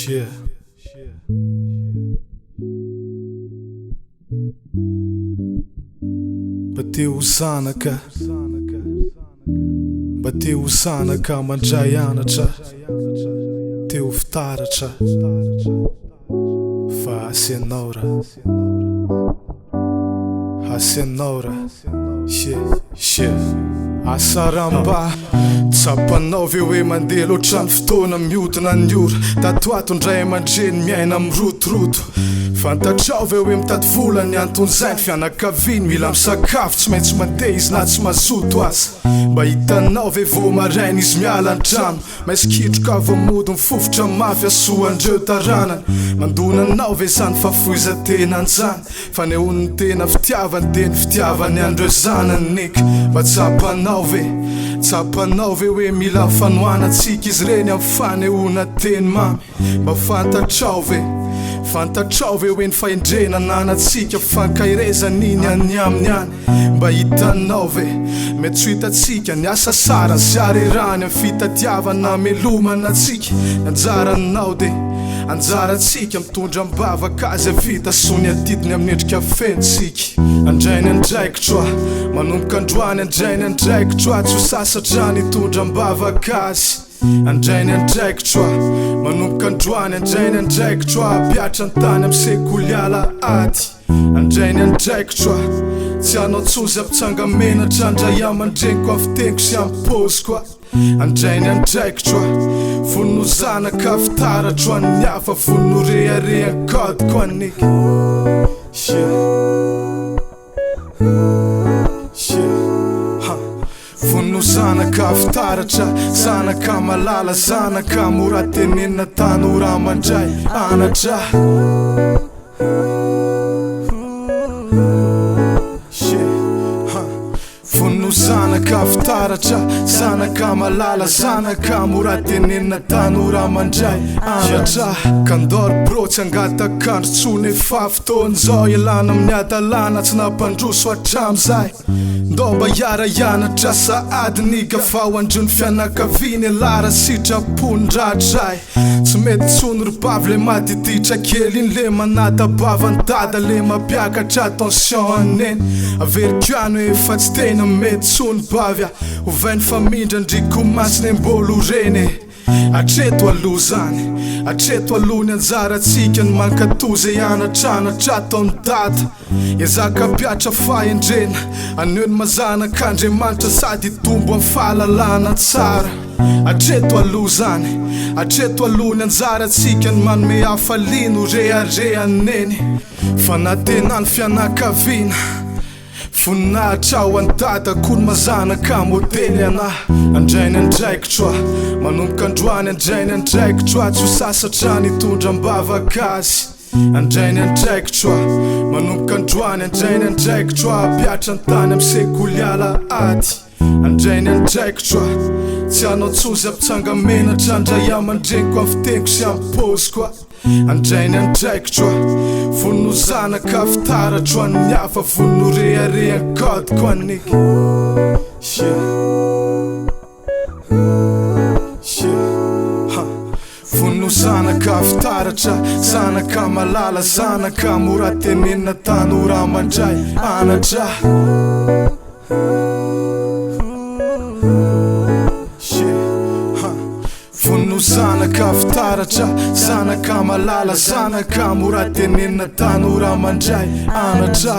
Yeah. Mba te ho zanaka Mba te ho zanaka mandray anatra Te ho fitaratra Fa asianao raha Asianao raha Yeah, yeah Asa raha mba Tsapanao ve hoe mandeha loatra ny fotoana mihodina ny ora Tato ato ny ray aman-dreny miaina mirotoroto Fantatrao ve hoe mitady vola ny anton'izay Ny fianakaviany mila misakafo tsy maintsy mandeha izy na tsy mazoto aza Mba hitanao ve vao maraina izy miala ny trano Maisy kitroka vao mody mifofotra mafy hasoan'ireo taranany Mandona anao ve izany fahafoizan-tena an'izany Fanehoany ny tena fitiavany dia ny fitiavany an'ireo zanany Nick Mba tsapanao ve? Tsapanao ve hoe mila fanohanantsika izy ireny amin'ny fanehoana teny mamy? Mba fantatrao ve? Fantatrao ve hoe ny fahendrena ananantsika fankaherezana iny any aminy any? Mba hitanao ve? Mety tsy ho hitantsika ny hasasarany sy harerahany amin'ny fitadiavana hamelomana antsika. Ny anjaranao dia anjarantsika mitondra am-bavaka azy hahavita soa ny adidiny amin'ny endrika feno tsiky. Handray ny andraikitro aho, manomboka androany handray ny andraikitro aho, tsy ho sasatra ny hitondra am-bavaka azy. Handray ny andraikitro aho, manomboka androany handray ny andraikitro aho, hampiatra ny tany amin'ny sekoly alahady. Handray ny andraikitro aho, tsy hanao tsozy hampitsanga-menatra handray aman-dreniko amin'ny fiteniko sy amin'ny paoziko aho. Handray ny andraikitro aho, vonona ho zanaka fitaratro an'ny hafa, vonona ho reharehan'ny code-ko an'ny. Yeah. Yeah. Ha. Vonona ho zanaka fitaratra, zanaka malala, zanaka mora tenenina, tanora mandray anatra. Yeah. Ha. Vonona ho zanaka fitaratra, zanaka malala, zanaka mora tenenina, tanora mandray anatra. Kandor bro tsy angatak'andro tsony efa fotoana izao ialana amin'ny hadalana tsy nampandroso hatramizay. Ndao mba hiara hianatra sahady nigga fa ho andrin'ny fianakaviana ialahy raha sitrapony rahatrizay. Tsy mety tsony ry bavy le madiditra kely iny le manata-bava ny dada le mampiakatra tension an'i neny. Averiko ihany hoe efa tsy tena mety tsony bavy a! Ovainy famindra ndry ko masina e mbôl ho reny e! Hatreto aloha zany, hatreto aloha ny anjarantsika ny mankato ze anatranatra ataon'i dada. Ezaka hampiatra fahendrena, haneho ny maha zanak'Andriamanitra sady hitombo amin'ny fahalalana tsara. Hatreto aloha izany, hatreto aloha ny anjarantsika ny manome hafaliana ho reharehan'i Neny. Fanantenan'ny fianakaviana, voninahitra ho an'i Dada koa ny maha zanaka modely anah. Handray ny andraikitro aho, manomboka androany handray ny andraikitro aho, tsy ho sasatra ny hitondra am-bavaka azy. Handray ny andraikitro aho, manomboka androany Handray ny andraikitro aho, hampiatra ny tany amin'ny sekoly alahady Handray ny andraikitro aho, tsy hanao tsozy hampitsanga-menatra Handray aman-dreniko amin'ny fiteniko sy amin'ny paoziko aho Handray ny andraikitro aho, vonona ho zanaka fitaratro an'ny hafa Vonona ho reharehan'ny code-ko an'ny Yeah. Vonona ho zanaka fitaratra, zanaka malala, zanaka mora tenenina, tanora mandray anatra. Vonona ho zanaka fitaratra, zanaka malala, zanaka mora tenenina, tanora mandray anatra.